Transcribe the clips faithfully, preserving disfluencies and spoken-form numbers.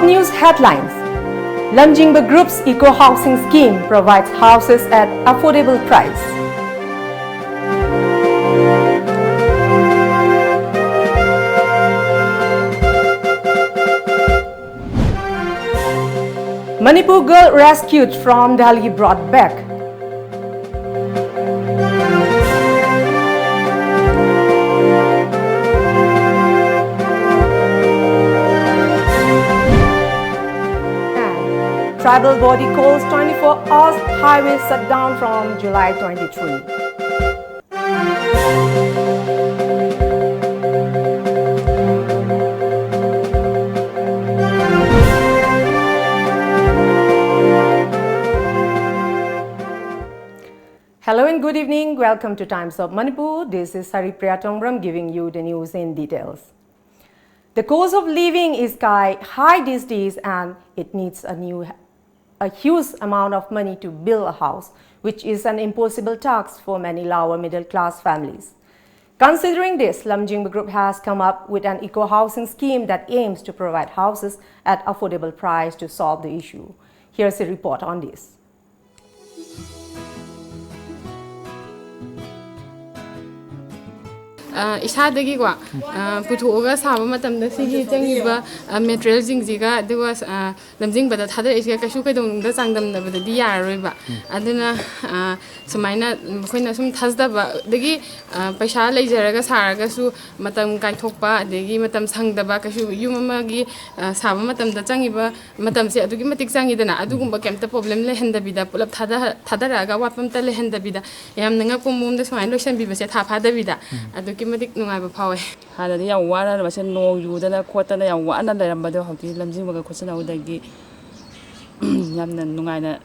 News headlines. Lamjingba Group's Eco Housing Scheme provides houses at affordable price. Manipur girl rescued from Delhi brought back. And tribal body calls twenty-four hours highway shutdown from July twenty-three. Hello and good evening. Welcome to Times of Manipur. This is Haripriya Tongbram giving you the news in details. The cost of living is sky high these days, and it needs a new, a huge amount of money to build a house, which is an impossible task for many lower middle class families. Considering this, Lamjingba Group has come up with an eco housing scheme that aims to provide houses at affordable price to solve the issue. Here's a report on this. ꯑ, ꯏꯁꯥꯗꯒꯤꯀꯣ, ꯑ, ꯄꯨꯊꯣꯛꯑꯒ ꯁꯥꯕ ꯃꯇꯝꯗ ꯁꯤꯒꯤ ꯆꯪꯉꯤꯕ, ꯑ, ꯃꯦꯇꯔꯤꯌꯦꯜꯁꯤꯡꯁꯤꯒ, ꯑꯗꯨꯒ, ꯑ, ꯂꯝꯖꯤꯡꯕꯗ ꯊꯥꯗꯔꯛꯏꯁꯤꯒ ꯀꯩꯁꯨ ꯀꯩꯗꯧꯅꯨꯡꯗ ꯆꯥꯡꯗꯝꯅꯕꯗꯗꯤ ꯌꯥꯔꯔꯣꯏꯕ꯫ ꯑꯗꯨꯅ, ꯑ, ꯁꯨꯃꯥꯏꯅ ꯑꯩꯈꯣꯏꯅ ꯁꯨꯝ ꯊꯥꯖꯗꯕ, ꯑꯗꯒꯤ, ꯑ, ꯄꯩꯁꯥ ꯂꯩꯖꯔꯒ ꯁꯥꯔꯒꯁꯨ ꯃꯇꯝ ꯀꯥꯏꯊꯣꯛꯄ, ꯑꯗꯒꯤ ꯃꯇꯝ ꯁꯪꯗꯕ, ꯀꯩꯁꯨ ꯌꯨꯝ ꯑꯃꯒꯤ, ꯑ, ꯁꯥꯕ ꯃꯇꯝꯗ ꯆꯪꯉꯤꯕ ꯃꯇꯝꯁꯦ ꯑꯗꯨꯛꯀꯤ ꯃꯇꯤꯛ ꯆꯪꯉꯤꯗꯅ, ꯑꯗꯨꯒꯨꯝꯕ ꯀꯩꯝꯇ ꯄ꯭ꯔꯣꯕ꯭ꯂꯦꯝ ꯂꯩꯍꯟꯗꯕꯤꯗ, ꯄꯨꯂꯞ ꯊꯥꯗ-, ꯊꯥꯗꯔꯛꯑꯒ ꯑꯋꯥꯠꯄ ꯑꯝꯇ ꯂꯩꯍꯟꯗꯕꯤꯗ, ꯌꯥꯝꯅ ꯉꯛꯄ ꯃꯑꯣꯡꯗ ꯁꯨꯃꯥꯏꯅ ꯂꯣꯏꯁꯟꯕꯤꯕꯁꯦ ꯊꯥ ꯐꯥꯗꯕꯤꯗ, ꯑꯗꯨꯛꯀꯤ ꯃꯇꯤꯛ ꯅꯨꯡꯉꯥꯏꯕ ꯐꯥꯎꯋꯦ꯫ ꯍꯥꯟꯅꯗꯤ ꯌꯥꯝ ꯋꯥꯅ ꯃꯁꯦ ꯅꯣꯡ ꯌꯨꯗꯅ ꯈꯣꯠꯇꯅ ꯌꯥꯝ ꯋꯥꯅ ꯂꯩꯔꯝꯕꯗꯣ, ꯍꯧꯖꯤꯛꯇꯤ ꯂꯝꯖꯤꯡꯕꯒ ꯈꯣꯠꯆꯤꯟꯍꯧꯕꯗꯒꯤ ꯌꯥꯝꯅ ꯅꯨꯡꯉꯥꯏꯅ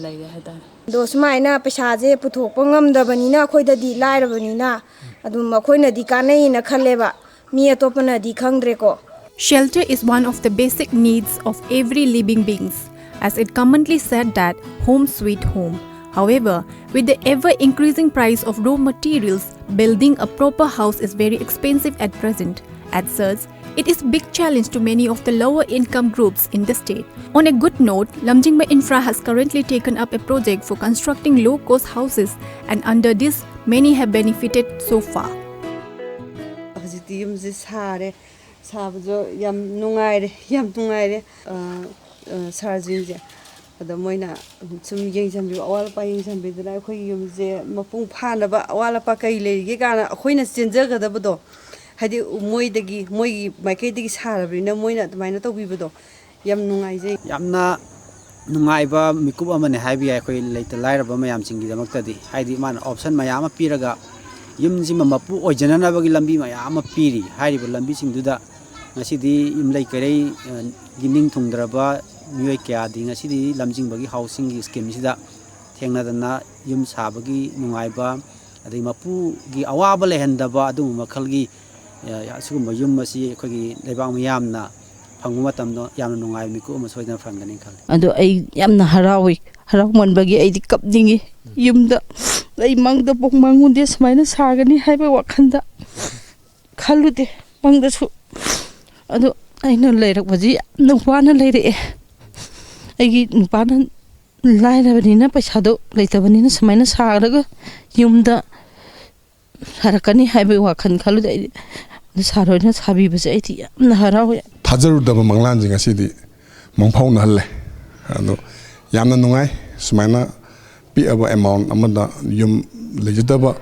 ꯂꯩꯔꯦ ꯍꯥꯏꯇꯥꯔꯦ꯫ ꯑꯗꯣ ꯁꯨꯃꯥꯏꯅ ꯄꯩꯁꯥꯁꯦ ꯄꯨꯊꯣꯛꯄ ꯉꯝꯗꯕꯅꯤꯅ, ꯑꯩꯈꯣꯏꯗꯗꯤ ꯂꯥꯏꯔꯕꯅꯤꯅ ꯑꯗꯨꯝ ꯑꯩꯈꯣꯏꯅꯗꯤ ꯀꯥꯟꯅꯩꯅ ꯈꯜꯂꯦꯕ, ꯃꯤ ꯑꯇꯣꯞꯄꯅꯗꯤ ꯈꯪꯗ꯭ꯔꯦꯀꯣ꯫ Shelter is one of the basic needs of every living beings, as it commonly said that home sweet home. However, with the ever increasing price of raw materials, building a proper house is very expensive at present. As such, It is big challenge to many of the lower income groups in the state. On a good note, Lamjingba Infra has currently taken up a project for constructing low-cost houses, and under this, many have benefited so far. ꯍꯧꯖꯤꯛꯇꯤ ꯌꯨꯝꯁꯦ ꯁꯥꯔꯦ꯫ ꯁꯥꯕꯁꯨ ꯌꯥꯝ ꯅꯨꯡꯉꯥꯏꯔꯦ, ꯌꯥꯝ ꯅꯨꯡꯉꯥꯏꯔꯦ꯫ ꯑ, ꯑ, ꯁꯥꯔꯁꯤꯡꯁꯦ, ꯑꯗ ꯃꯣꯏꯅ ꯁꯨꯝ ꯌꯦꯡꯁꯤꯟꯕꯤꯕ, ꯑꯋꯥꯠ ꯑꯄꯥ ꯌꯦꯡꯁꯤꯟꯕꯤꯗꯅ ꯑꯩꯈꯣꯏꯒꯤ ꯌꯨꯝꯁꯦ ꯃꯄꯨꯡ ꯐꯥꯅꯕ, ꯑꯋꯥꯠ ꯑꯄꯥ ꯀꯔꯤ ꯂꯩꯔꯤꯒꯦ ꯀꯥꯏꯅ ꯑꯩꯈꯣꯏꯅ ꯆꯦꯟꯖꯒꯗꯕꯗꯣ, ꯍꯥꯏꯗꯤ ꯃꯣꯏꯗꯒꯤ, ꯃꯣꯏꯒꯤ ꯃꯥꯏꯀꯩꯗꯒꯤ ꯁꯥꯔꯕꯅꯤꯅ ꯃꯣꯏꯅ ꯑꯗꯨꯃꯥꯏꯅ ꯇꯧꯕꯤꯕꯗꯣ ꯌꯥꯝ ꯅꯨꯡꯉꯥꯏꯖꯩ꯫ ꯌꯥꯝꯅ ꯅꯨꯡꯉꯥꯏꯕ ꯃꯤꯀꯨꯞ ꯑꯃꯅꯤ ꯍꯥꯏꯕ ꯌꯥꯏ ꯑꯩꯈꯣꯏ ꯂꯩꯇ ꯂꯥꯏꯔꯕ ꯃꯌꯥꯝꯁꯤꯡꯒꯤꯗꯃꯛꯇꯗꯤ꯫ ꯍꯥꯏꯗꯤ ꯃꯥꯅ ꯑꯣꯞꯁꯟ ꯃꯌꯥꯝ ꯑꯃ ꯄꯤꯔꯒ ꯌꯨꯝꯁꯤꯃ ꯃꯄꯨ ꯑꯣꯏꯖꯅꯅꯕꯒꯤ ꯂꯝꯕꯤ ꯃꯌꯥꯝ ꯑꯃ ꯄꯤꯔꯤ꯫ ꯍꯥꯏꯔꯤꯕ ꯂꯝꯕꯤꯁꯤꯡꯗꯨꯗ ꯉꯁꯤꯗꯤ ꯌꯨꯝꯂꯩ ꯀꯩꯔꯩ, ꯑ, ꯒꯤ ꯅꯤꯡ ꯊꯨꯡꯗ꯭ꯔꯕ ꯃꯤꯑꯣꯏ ꯀꯌꯥꯗꯤ ꯉꯁꯤꯗꯤ ꯂꯝꯖꯤꯡꯕꯒꯤ ꯍꯥꯎꯁꯤꯡꯒꯤ ꯁ꯭ꯀꯤꯝꯁꯤꯗ ꯊꯦꯡꯅꯗꯅ ꯌꯨꯝ ꯁꯥꯕꯒꯤ ꯅꯨꯡꯉꯥꯏꯕ, ꯑꯗꯩ ꯃꯄꯨꯒꯤ ꯑꯋꯥꯕ ꯂꯩꯍꯟꯗꯕ ꯑꯗꯨꯒꯨꯝꯕ ꯃꯈꯜꯒꯤ, ꯑ, ꯑꯁꯤꯒꯨꯝꯕ ꯌꯨꯝ ꯑꯁꯤ ꯑꯩꯈꯣꯏꯒꯤ ꯂꯩꯕꯥꯛ ꯃꯤꯌꯥꯝꯅ ꯐꯪꯕ ꯃꯇꯝꯗ ꯌꯥꯝꯅ ꯅꯨꯡꯉꯥꯏꯕ ꯃꯤꯀꯨꯞ ꯑꯃ ꯁꯣꯏꯗꯅ ꯐꯪꯒꯅꯤ ꯈꯜꯂꯤ꯫ ꯑꯗꯣ ꯑꯩ ꯌꯥꯝꯅ ꯍꯔꯥꯎꯏ꯫ ꯍꯔꯥꯎꯃꯟꯕꯒꯤ ꯑꯩꯗꯤ ꯀꯞꯅꯤꯡꯉꯤ꯫ ꯌꯨꯝꯗ ꯑꯩ ꯃꯪꯗ ꯄꯣꯛ ꯃꯪꯉꯨꯗꯦ ꯁꯨꯃꯥꯏꯅ ꯁꯥꯒꯅꯤ ꯍꯥꯏꯕ ꯋꯥꯈꯜꯗ ꯈꯜꯂꯨꯗꯦ ꯃꯪꯗꯁꯨ꯫ ꯑꯗꯣ ꯑꯩꯅ ꯂꯩꯔꯛꯄꯁꯤ ꯌꯥꯝꯅ ꯋꯥꯅ ꯂꯩꯔꯛꯑꯦ꯫ ꯑꯩꯒꯤ ꯅꯨꯄꯥꯅ ꯂꯥꯏꯔꯕꯅꯤꯅ, ꯄꯩꯁꯥꯗꯣ ꯂꯩꯇꯕꯅꯤꯅ ꯁꯨꯃꯥꯏꯅ ꯁꯥꯔꯒ ꯌꯨꯝꯗ ꯁꯥꯔꯛꯀꯅꯤ ꯍꯥꯏꯕꯒꯤ ꯋꯥꯈꯜ ꯈꯜꯂꯨꯗꯦ ꯑꯩꯗꯤ꯫ ꯑꯗꯨ ꯁꯥꯔ ꯍꯣꯏꯅ ꯁꯥꯕꯤꯕꯁꯦ ꯑꯩꯗꯤ ꯌꯥꯝꯅ ꯍꯔꯥꯎꯋꯦ꯫ ꯊꯥꯖꯔꯨꯗꯕ ꯃꯪꯂꯥꯟꯁꯦ ꯉꯁꯤꯗꯤ ꯃꯪꯐꯥꯎꯅꯍꯜꯂꯦ꯫ ꯑꯗꯣ ꯌꯥꯝꯅ ꯅꯨꯡꯉꯥꯏ꯫ ꯁꯨꯃꯥꯏꯅ ꯄꯤꯛꯑꯕ ꯑꯦꯃꯥꯎꯟ ꯑꯃꯗ ꯌꯨꯝ ꯂꯩꯖꯗꯕ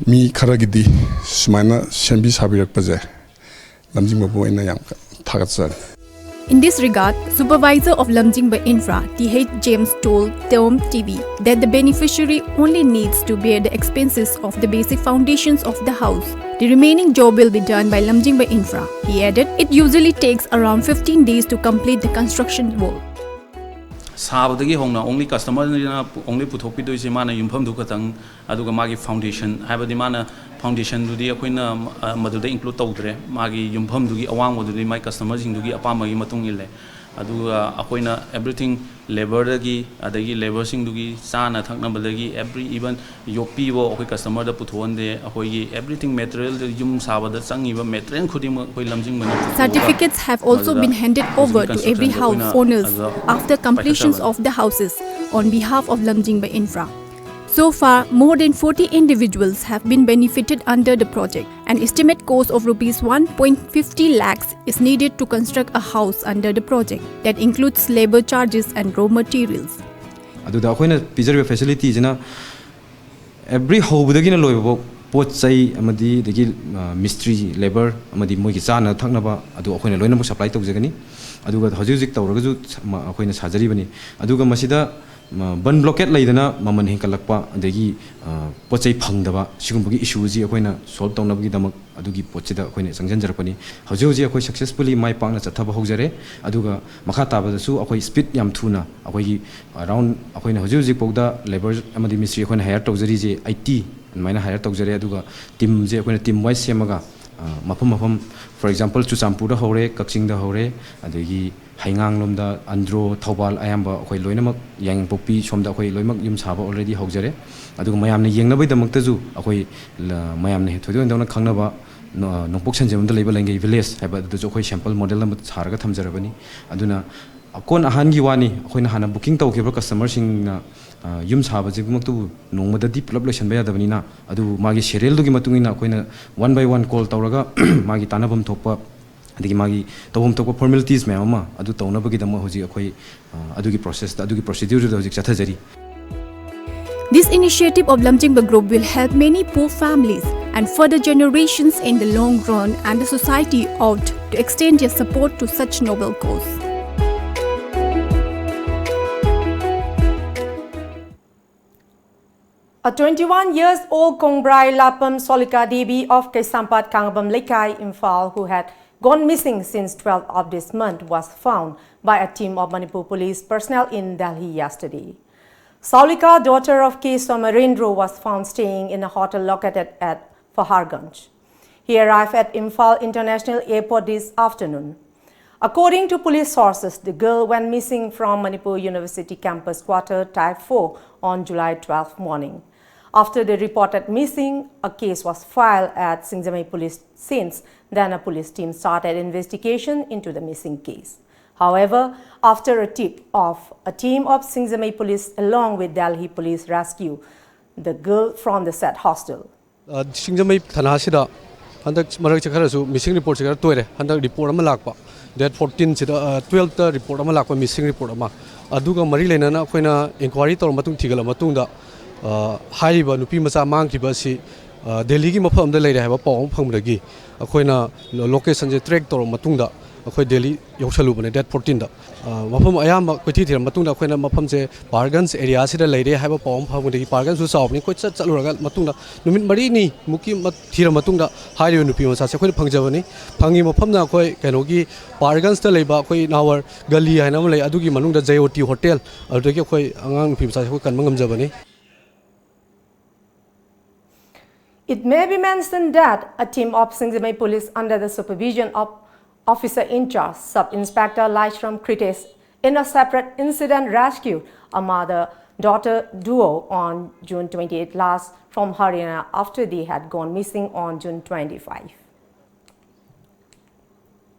ꯃꯤ ꯈꯔꯒꯤꯗꯤ ꯁꯨꯃꯥꯏꯅ ꯁꯦꯝꯕꯤ ꯁꯥꯕꯤꯔꯛꯄꯁꯦ ꯂꯝꯖꯤꯡꯕꯕꯨ ꯑꯩꯅ ꯌꯥꯝ ꯊꯥꯒꯠꯆꯔꯤ꯫ In this regard, Supervisor of Lamjingba Infra, T H James, told Term T V that the beneficiary only needs to bear the expenses of the basic foundations of the house. The remaining job will be done by Lamjingba Infra. He added, it usually takes around fifteen days to complete the construction work. ꯁꯥꯕꯗꯒꯤ ꯍꯧꯅ only customerꯅ only ꯄꯨꯊꯣꯛꯄꯤꯗꯣꯏꯁꯦ ꯃꯥꯅ ꯌꯨꯝꯐꯝꯗꯨ ꯈꯛꯇꯪ, ꯑꯗꯨꯒ ꯃꯥꯒꯤ foundation, ꯍꯥꯏꯕꯗꯤ ꯃꯥꯅ foundationꯗꯨꯗꯤ ꯑꯩꯈꯣꯏꯅ, ꯑ, ꯃꯗꯨꯗ include ꯇꯧꯗ꯭ꯔꯦ꯫ ꯃꯥꯒꯤ ꯌꯨꯝꯐꯝꯗꯨꯒꯤ ꯑꯋꯥꯡꯕꯗꯨꯗꯤ ꯃꯥꯒꯤ customerꯁꯤꯡꯗꯨꯒꯤ ꯑꯄꯥꯝꯕꯒꯤ ꯃꯇꯨꯡ ꯏꯜꯂꯦ꯫ ꯑꯗꯨꯒ ꯑꯩꯈꯣꯏꯅ everything ꯂꯦꯕꯔꯗꯒꯤ, ꯑꯗꯒꯤ ꯂꯦꯕꯔꯁꯤꯡꯗꯨꯒꯤ ꯆꯥꯅ ꯊꯛꯅꯕꯗꯒꯤ, every even ꯌꯣꯠꯄꯤꯕ ꯑꯩꯈꯣꯏ ꯀꯁꯇꯃꯔꯗ ꯄꯨꯊꯣꯛꯍꯟꯗꯦ꯫ ꯑꯩꯈꯣꯏꯒꯤ everything material, ꯌꯨꯝ ꯁꯥꯕꯗ ꯆꯪꯉꯤꯕ ꯃꯦꯇꯔꯤꯌꯦꯜ ꯈꯨꯗꯤꯡꯃꯛ ꯑꯩꯈꯣꯏ ꯂꯝꯖꯤꯡꯕꯅ ꯄꯨꯊꯣꯛꯑꯒ Certificates have also ꯃꯗꯨꯗ been handed over ꯍꯧꯖꯤꯛꯀꯤ to every constructionꯗ house ꯑꯩꯈꯣꯏꯅ owners ꯑꯗꯨꯗ after completions ꯄꯥꯏꯈꯠꯆꯕꯅꯤ꯫ Of the houses on behalf of Lamjingba Infra. So far, more than forty individuals have been benefited under the project. An estimate cost of rupees one point fifty lakhs is needed to construct a house under the project. That includes labor charges and raw materials. ꯑꯗꯨꯗ ꯑꯩꯈꯣꯏꯅ ꯄꯤꯖꯔꯤꯕ ꯐꯦꯁꯤꯂꯤꯇꯤꯁꯤꯅ every ꯍꯧꯕꯗꯒꯤꯅ ꯂꯣꯏꯕꯐꯥꯎ ꯄꯣꯠ ꯆꯩ ꯑꯃꯗꯤ ꯑꯗꯒꯤ ꯃꯤꯁꯇ꯭ꯔꯤ, labour ꯑꯃꯗꯤ ꯃꯣꯏꯒꯤ ꯆꯥꯅ ꯊꯛꯅꯕ ꯑꯗꯨ ꯑꯩꯈꯣꯏꯅ ꯂꯣꯏꯅꯃꯛ ꯁꯄ꯭ꯂꯥꯏ ꯇꯧꯖꯒꯅꯤ꯫ ꯑꯗꯨꯒ ꯍꯧꯖꯤꯛ ꯍꯧꯖꯤꯛ ꯇꯧꯔꯒꯁꯨ ꯁ- ꯃ- ꯑꯩꯈꯣꯏꯅ ꯁꯥꯖꯔꯤꯕꯅꯤ꯫ ꯑꯗꯨꯒ ꯃꯁꯤꯗ ꯕꯟ ꯕ꯭ꯂꯣꯀꯦꯠ ꯂꯩꯗꯅ ꯃꯃꯜ ꯍꯦꯟꯒꯠꯂꯛꯄ, ꯑꯗꯒꯤ ꯑ, ꯄꯣꯠ ꯆꯩ ꯐꯪꯗꯕ, ꯁꯤꯒꯨꯝꯕꯒꯤ ꯏꯁꯨꯁꯤ ꯑꯩꯈꯣꯏꯅ ꯁꯣꯜꯕ ꯇꯧꯅꯕꯒꯤꯗꯃꯛ ꯑꯗꯨꯒꯤ ꯄꯣꯠꯁꯤꯗ ꯑꯩꯈꯣꯏꯅ ꯆꯪꯁꯤꯟꯖꯔꯛꯄꯅꯤ꯫ ꯍꯧꯖꯤꯛ ꯍꯧꯖꯤꯛ ꯑꯩꯈꯣꯏ ꯁꯛꯁꯦꯁꯐꯨꯜꯂꯤ ꯃꯥꯏ ꯄꯥꯛꯅ ꯆꯠꯊꯕ ꯍꯧꯖꯔꯦ꯫ ꯑꯗꯨꯒ ꯃꯈꯥ ꯇꯥꯕꯗꯁꯨ ꯑꯩꯈꯣꯏ ꯁ꯭ꯄꯤꯗ ꯌꯥꯝ ꯊꯨꯅ ꯑꯩꯈꯣꯏꯒꯤ ꯑꯔꯥꯎꯟ, ꯑꯩꯈꯣꯏꯅ ꯍꯧꯖꯤꯛ ꯍꯧꯖꯤꯛꯐꯥꯎꯗ ꯂꯦꯕꯔ ꯑꯃꯗꯤ ꯃꯤꯁꯇ꯭ꯔꯤ ꯑꯩꯈꯣꯏꯅ ꯍꯥꯏꯌꯔ ꯇꯧꯖꯔꯤꯁꯦ ꯑꯩꯠꯇꯤ ꯑꯗꯨꯃꯥꯏꯅ ꯍꯥꯏꯌꯔ ꯇꯧꯖꯔꯦ꯫ ꯑꯗꯨꯒ ꯇꯤꯝꯁꯦ ꯑꯩꯈꯣꯏꯅ ꯇꯤꯝ ꯋꯥꯏꯁ ꯁꯦꯝꯃꯒ ꯑ, ꯃꯐꯝ ꯃꯐꯝ, ꯐꯣꯔ ꯑꯦꯛꯖꯥꯝꯄꯜ, ꯆꯨꯔꯆꯥꯟꯄꯨꯔꯗ ꯍꯧꯔꯦ, ꯀꯛꯆꯤꯡꯗ ꯍꯧꯔꯦ, ꯑꯗꯒꯤ ꯍꯩꯉꯥꯡꯂꯣꯝꯗ, ꯑꯟꯗ꯭ꯔꯣ, ꯊꯧꯕꯥꯜ, ꯑꯌꯥꯝꯕ ꯑꯩꯈꯣꯏ ꯂꯣꯏꯅꯃꯛ, ꯌꯥꯏꯉꯪꯄꯣꯛꯄꯤ ꯁꯣꯝꯗ ꯑꯩꯈꯣꯏ ꯂꯣꯏꯅꯃꯛ ꯌꯨꯝ ꯁꯥꯕ ꯑꯣꯜꯔꯦꯗꯤ ꯍꯧꯖꯔꯦ꯫ ꯑꯗꯨꯒ ꯃꯌꯥꯝꯅ ꯌꯦꯡꯅꯕꯒꯤꯗꯃꯛꯇꯁꯨ ꯑꯩꯈꯣꯏ ꯂ- ꯃꯌꯥꯝꯅ ꯊꯣꯏꯗꯣꯛ ꯍꯦꯟꯗꯣꯛꯅ ꯈꯪꯅꯕ ꯅ- ꯅꯣꯡꯄꯣꯛ ꯁꯟꯖꯦꯟꯕꯝꯗ ꯂꯩꯕ ꯂꯩꯉꯩ ꯚꯤꯂꯦꯖ ꯍꯥꯏꯕ ꯑꯗꯨꯗꯁꯨ ꯑꯩꯈꯣꯏ ꯁꯦꯝꯄꯜ ꯃꯣꯗꯦꯜ ꯑꯃ ꯁꯥꯔꯒ ꯊꯝꯖꯔꯕꯅꯤ꯫ ꯑꯗꯨꯅ ꯑꯀꯣꯟ ꯑꯍꯥꯟꯒꯤ ꯋꯥꯅꯤ, ꯑꯩꯈꯣꯏꯅ ꯍꯥꯟꯅ ꯕꯨꯀꯤꯡ ꯇꯧꯈꯤꯕ ꯀꯁꯇꯃꯔꯁꯤꯡꯅ ꯑ, ꯌꯨꯝ ꯁꯥꯕꯁꯤꯃꯛꯇꯕꯨ ꯅꯣꯡꯃꯗꯗꯤ ꯄꯨꯂꯞ ꯂꯣꯏꯁꯤꯟꯕ ꯌꯥꯗꯕꯅꯤꯅ, ꯑꯗꯨꯕꯨ ꯃꯥꯒꯤ ꯁꯦꯔꯤꯌꯦꯜꯗꯨꯒꯤ ꯃꯇꯨꯡ ꯏꯟꯅ ꯑꯩꯈꯣꯏꯅ ꯋꯥꯟ ꯕꯥꯏ ꯋꯥꯟ ꯀꯣꯜ ꯇꯧꯔꯒ ꯃꯥꯒꯤ ꯇꯥꯟꯅꯐꯝ ꯊꯣꯛꯄ, ꯑꯗꯒꯤ ꯃꯥꯒꯤ ꯇꯧꯐꯝ ꯊꯣꯛꯄ ꯐꯣꯔꯃꯦꯂꯤꯇꯤꯁ ꯃꯌꯥꯝ ꯑꯃ ꯑꯗꯨ ꯇꯧꯅꯕꯒꯤꯗꯃꯛ ꯍꯧꯖꯤꯛ ꯑꯩꯈꯣꯏ ꯑ, ꯑꯗꯨꯒꯤ ꯄ꯭ꯔꯣꯁꯦꯁꯇ, ꯑꯗꯨꯒꯤ ꯄ꯭ꯔꯣꯁꯤꯗ꯭ꯌꯨꯔꯗꯨꯗ ꯍꯧꯖꯤꯛ ꯆꯠꯊꯖꯔꯤ꯫ This initiative of Lamjingba Group will help many poor families and further generations in the long run, and the society ought to extend their support to such noble cause. A twenty-one years old Kongbrai Lapam Solika Devi of Kaisampat Kangabam Leikai, Imphal, who had gone missing since twelfth of this month, was found by a team of Manipur police personnel in Delhi yesterday. Saulika, daughter of K Somarendro, was found staying in a hotel located at Paharganj. He arrived at Imphal International Airport this afternoon. According to police sources, the girl went missing from Manipur University campus quarter Type four on July twelfth morning. After the reported missing, a case was filed at Singjamei police. Since then, a police team started investigation into the missing case. However, after a tip of, a team of Singjamei police along with Delhi police rescue the girl from the said hostel. ꯁꯤꯡꯖꯃꯩ ꯊꯅꯥꯁꯤꯗ ꯍꯟꯗꯛ ꯃꯔꯛꯁꯦ ꯈꯔꯁꯨ ꯃꯤꯁꯤꯡ ꯔꯤꯄꯣꯔꯠꯁꯦ ꯈꯔ ꯇꯣꯏꯔꯦ꯫ ꯍꯟꯗꯛ report ꯑꯃ ꯂꯥꯛꯄ, date ꯐꯣꯔꯇꯤꯟꯁꯤꯗ, twelfth report ꯑꯃ ꯂꯥꯛꯄ, ꯃꯤꯁꯤꯡ ꯔꯤꯄꯣꯔꯠ ꯑꯃ꯫ ꯑꯗꯨꯒ ꯃꯔꯤ ꯂꯩꯅꯅ ꯑꯩꯈꯣꯏꯅ ꯏꯟꯀ꯭ꯋꯥꯏꯔꯤ ꯇꯧꯔ ꯃꯇꯨꯡ, ꯊꯤꯒꯠꯂ ꯃꯇꯨꯡꯗ, ꯍꯥꯏꯔꯤꯕ ꯅꯨꯄꯤ ꯃꯆꯥ ꯃꯥꯡꯈꯤꯕ ꯑꯁꯤ ꯗꯦꯜꯂꯤꯒꯤ ꯃꯐꯝ ꯑꯃꯗ ꯂꯩꯔꯦ ꯍꯥꯏꯕ ꯄꯥꯎ ꯑꯃ ꯐꯪꯕꯗꯒꯤ ꯑꯩꯈꯣꯏꯅ ꯂꯣꯀꯦꯁꯟꯁꯦ ꯇ꯭ꯔꯦꯛ ꯇꯧꯔ ꯃꯇꯨꯡꯗ ꯑꯩꯈꯣꯏ ꯗꯦꯜꯂꯤ ꯌꯧꯁꯜꯂꯨꯕꯅꯦ, ꯗꯦꯠ ꯐꯣꯔꯇꯤꯟꯗ꯫ ꯃꯐꯝ ꯑꯌꯥꯝꯕ ꯀꯣꯏꯊꯤ ꯊꯤꯔ ꯃꯇꯨꯡꯗ ꯑꯩꯈꯣꯏꯅ ꯃꯐꯝꯁꯦ ꯄꯥꯔꯒꯟꯁ ꯑꯦꯔꯤꯌꯥꯁꯤꯗ ꯂꯩꯔꯦ ꯍꯥꯏꯕ ꯄꯥꯎ ꯑꯃ ꯐꯪꯕꯗꯒꯤ, ꯄꯥꯔꯒꯟꯁꯁꯨ ꯆꯥꯎꯕꯅꯤ, ꯑꯩꯈꯣꯏ ꯆꯠ ꯆꯠꯂꯨꯔꯒ ꯃꯇꯨꯡꯗ ꯅꯨꯃꯤꯠ ꯃꯔꯤꯅꯤ ꯃꯨꯛꯀꯤ ꯊꯤꯔ ꯃꯇꯨꯡꯗ ꯍꯥꯏꯔꯤꯕ ꯅꯨꯄꯤ ꯃꯆꯥꯁꯦ ꯑꯩꯈꯣꯏꯅ ꯐꯪꯖꯕꯅꯤ꯫ ꯐꯪꯉꯤ ꯃꯐꯝꯅ ꯑꯩꯈꯣꯏ ꯀꯩꯅꯣꯒꯤ ꯄꯥꯔꯒꯟꯁꯇ ꯂꯩꯕ ꯑꯩꯈꯣꯏ ꯅꯥꯋꯔ ꯒꯂꯤ ꯍꯥꯏꯅ ꯑꯃ ꯂꯩ, ꯑꯗꯨꯒꯤ ꯃꯅꯨꯡꯗ ꯖꯦ ꯑꯣ ꯇꯤ ꯍꯣꯇꯦꯜ, ꯑꯗꯨꯗꯒꯤ ꯑꯩꯈꯣꯏ ꯑꯉꯥꯡ ꯅꯨꯄꯤ ꯃꯆꯥꯁꯦ ꯑꯩꯈꯣꯏ ꯀꯟꯕ ꯉꯝꯖꯕꯅꯤ꯫ It may be mentioned that a team of Singjamei police under the supervision of officer in charge, Sub Inspector Laishram Kritesh, in a separate incident rescued a mother-daughter duo on June twenty-eighth last from Haryana after they had gone missing on June twenty-five.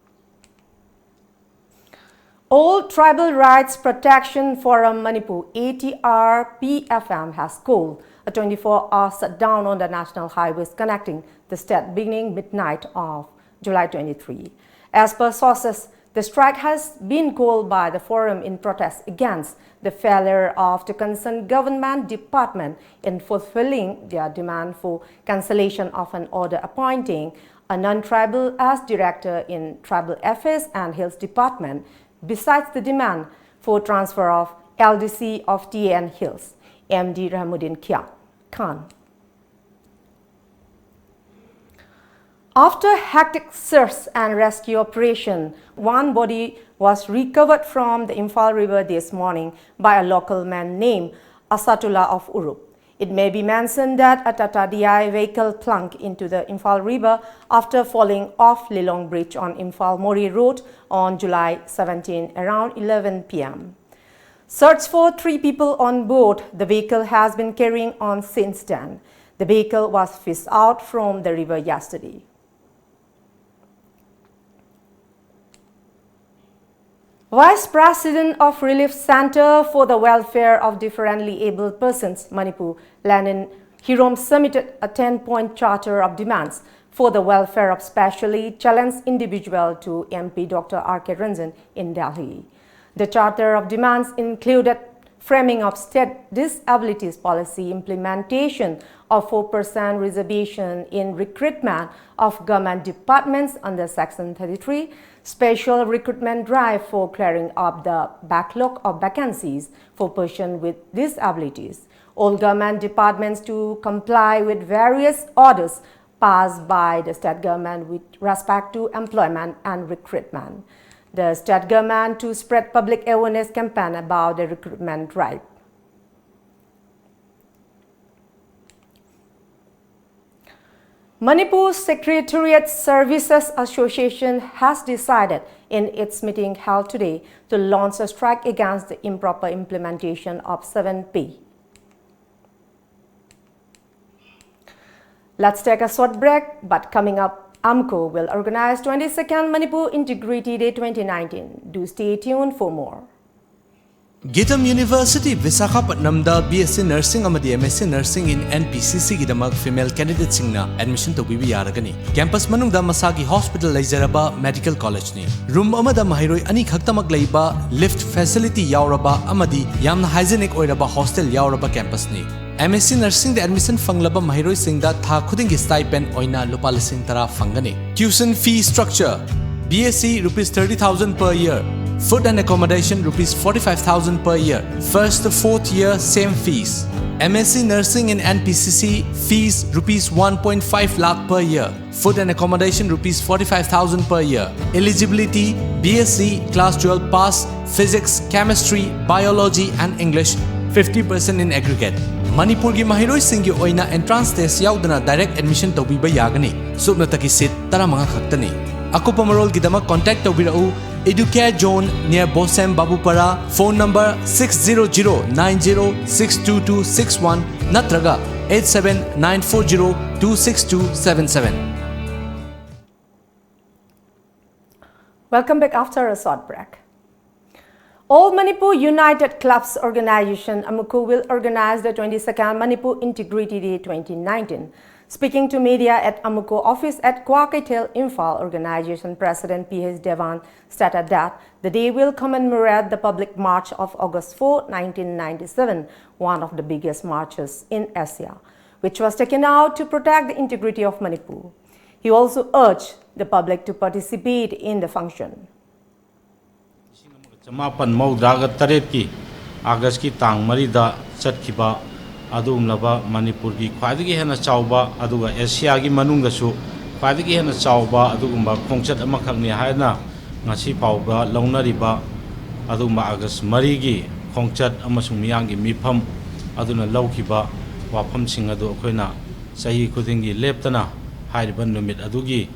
All Tribal Rights Protection Forum Manipur, A T R P F M, has called a twenty-four hour shutdown on the national highways connecting the state beginning midnight of July twenty-three. As per sources, the strike has been called by the forum in protest against the failure of the concerned government department in fulfilling their demand for cancellation of an order appointing a non-tribal as director in Tribal Affairs and Hills Department, besides the demand for transfer of L D C of T A N Hills, M D Rahmuddin Kia-, Khan. After hectic search and rescue operation, one body was recovered from the Imphal River this morning by a local man named Asatullah of Urup. It may be mentioned that a Tata D I vehicle plunged into the Imphal River after falling off Lilong Bridge on Imphal Moreh Road on July seventeen around eleven p m. Search for three people on board the vehicle has been carrying on since then. The vehicle was fished out from the river yesterday. Vice President of Relief Center for the Welfare of Differently Abled Persons, Manipur, Lenin Hirom submitted a ten-point charter of demands for the welfare of specially challenged individual to M P Doctor R K Ranjan in Delhi. The charter of demands included framing of state disabilities policy, implementation of four percent reservation in recruitment of government departments under Section thirty-three, special recruitment drive for clearing up the backlog of vacancies for persons with disabilities. All government departments to comply with various orders passed by the state government with respect to employment and recruitment. The state government to spread public awareness campaign about the recruitment drive. Manipur Secretariat Services Association has decided in its meeting held today to launch a strike against the improper implementation of seven P. Let's take a short break, but coming up, AMCO will organize twenty-second Manipur Integrity Day twenty nineteen. Do stay tuned for more. GITAM university ꯕꯤꯁꯥꯈꯥꯄꯠꯅꯝꯗ B S C ꯅꯔꯁꯤꯡ ꯑꯃꯗꯤ M ꯑꯦꯁ C ꯅꯔꯁꯤꯡ ꯏꯟ N P ꯁꯤ ꯁꯤꯒꯤꯗꯃꯛ female ꯀꯦꯟꯗꯤꯗꯦꯠꯁꯤꯡꯅ admission ꯇꯧꯕꯤꯕ ꯌꯥꯔꯒꯅꯤ꯫ Campus ꯃꯅꯨꯡꯗ ꯃꯁꯥꯒꯤ hospital ꯂꯩꯖꯔꯕ medical ꯀꯣꯂꯦꯖꯅꯤ꯫ Room ꯑꯃꯗ ꯃꯍꯩꯔꯣꯏ ꯑꯅꯤꯈꯛꯇꯃꯛ ꯂꯩꯕ, ꯂꯤꯐꯠ ꯐꯦꯁꯤꯂꯤꯇꯤ ꯌꯥꯎꯔꯕ ꯑꯃꯗꯤ ꯌꯥꯝꯅ ꯍꯥꯏꯖꯤꯅꯤꯛ ꯑꯣꯏꯔꯕ ꯍꯣꯁꯇꯦꯜ ꯌꯥꯎꯔꯕ ꯀꯦꯝꯄꯁꯅꯤ꯫ ꯑꯦꯝ ꯑꯦꯁ ꯁꯤ ꯅꯔꯁꯤꯡꯗ ꯑꯦꯗꯃꯤꯁꯟ ꯐꯪꯂꯕ ꯃꯍꯩꯔꯣꯏꯁꯤꯡꯗ ꯊꯥ ꯈꯨꯗꯤꯡꯒꯤ ꯁ꯭ꯇꯥꯏꯄꯦꯟ ꯑꯣꯏꯅ ꯂꯨꯄꯥ ꯂꯤꯁꯤꯡ ꯇꯔꯥ ꯐꯪꯒꯅꯤ꯫ Tuition fee structure: B S C rupees thirty thousand per year, food and accommodation rupees forty-five thousand per year, first to fourth year same fees. M S C nursing in N P C C fees rupees one point five lakh per year, food and accommodation rupees forty-five thousand per year. Eligibility: B S C class twelve pass, physics, chemistry, biology and English, fifty percent in aggregate. ꯃꯅꯤꯄꯨꯔꯒꯤ ꯃꯍꯩꯔꯣꯏꯁꯤꯡꯒꯤ ꯑꯣꯏꯅ entrance test ꯌꯥꯎꯗꯅ direct admission ꯇꯧꯕꯤꯕ ꯌꯥꯒꯅꯤ꯫ ꯁꯨꯞꯅꯇꯒꯤ seat ꯇꯔꯥꯃꯉꯥ ꯈꯛꯇꯅꯤ꯫ ꯑꯀꯨꯞꯄ ꯃꯔꯣꯜꯒꯤꯗꯃꯛ contact ꯇꯧꯕꯤꯔꯛꯎ, Educare Zone near Bosem Babupara, phone number six zero zero nine zero six two two six one ꯅꯠꯇ꯭ꯔꯒ eight seven nine four zero two six two seven seven꯫ Welcome back after a short break. All Manipur United Clubs Organization, AMUCU, will organize the twenty-second Manipur Integrity Day twenty nineteen. Speaking to media at AMUCU office at Kwakeithel, Imphal, organization president P H Devan stated that the day will commemorate the public march of August four, nineteen ninety-seven, one of the biggest marches in Asia, which was taken out to protect the integrity of Manipur. He also urged the public to participate in the function. ꯆꯃꯥꯄꯟ ꯃꯧꯗ꯭ꯔꯥꯒ ꯇꯔꯦꯠꯀꯤ ꯑꯥꯒꯁꯀꯤ ꯇꯥꯡ ꯃꯔꯤꯗ ꯆꯠꯈꯤꯕ ꯑꯗꯨꯒꯨꯝꯂꯕ ꯃꯅꯤꯄꯨꯔꯒꯤ ꯈ꯭ꯋꯥꯏꯗꯒꯤ ꯍꯦꯟꯅ ꯆꯥꯎꯕ, ꯑꯗꯨꯒ ꯑꯦꯁꯤꯌꯥꯒꯤ ꯃꯅꯨꯡꯗꯁꯨ ꯈ꯭ꯋꯥꯏꯗꯒꯤ ꯍꯦꯟꯅ ꯆꯥꯎꯕ ꯑꯗꯨꯒꯨꯝꯕ ꯈꯣꯡꯆꯠ ꯑꯃꯈꯛꯅꯤ ꯍꯥꯏꯅ ꯉꯁꯤ ꯐꯥꯎꯕ ꯂꯧꯅꯔꯤꯕ ꯑꯗꯨꯒꯨꯝꯕ ꯑꯥꯒꯁ ꯃꯔꯤꯒꯤ ꯈꯣꯡꯆꯠ ꯑꯃꯁꯨꯡ ꯃꯤꯌꯥꯝꯒꯤ ꯃꯤꯐꯝ ꯑꯗꯨꯅ ꯂꯧꯈꯤꯕ ꯋꯥꯐꯝꯁꯤꯡ ꯑꯗꯨ ꯑꯩꯈꯣꯏꯅ ꯆꯍꯤ ꯈꯨꯗꯤꯡꯒꯤ ꯂꯦꯞꯇꯅ ꯍꯥꯏꯔꯤꯕ ꯅꯨꯃꯤꯠ ꯑꯗꯨꯒꯤ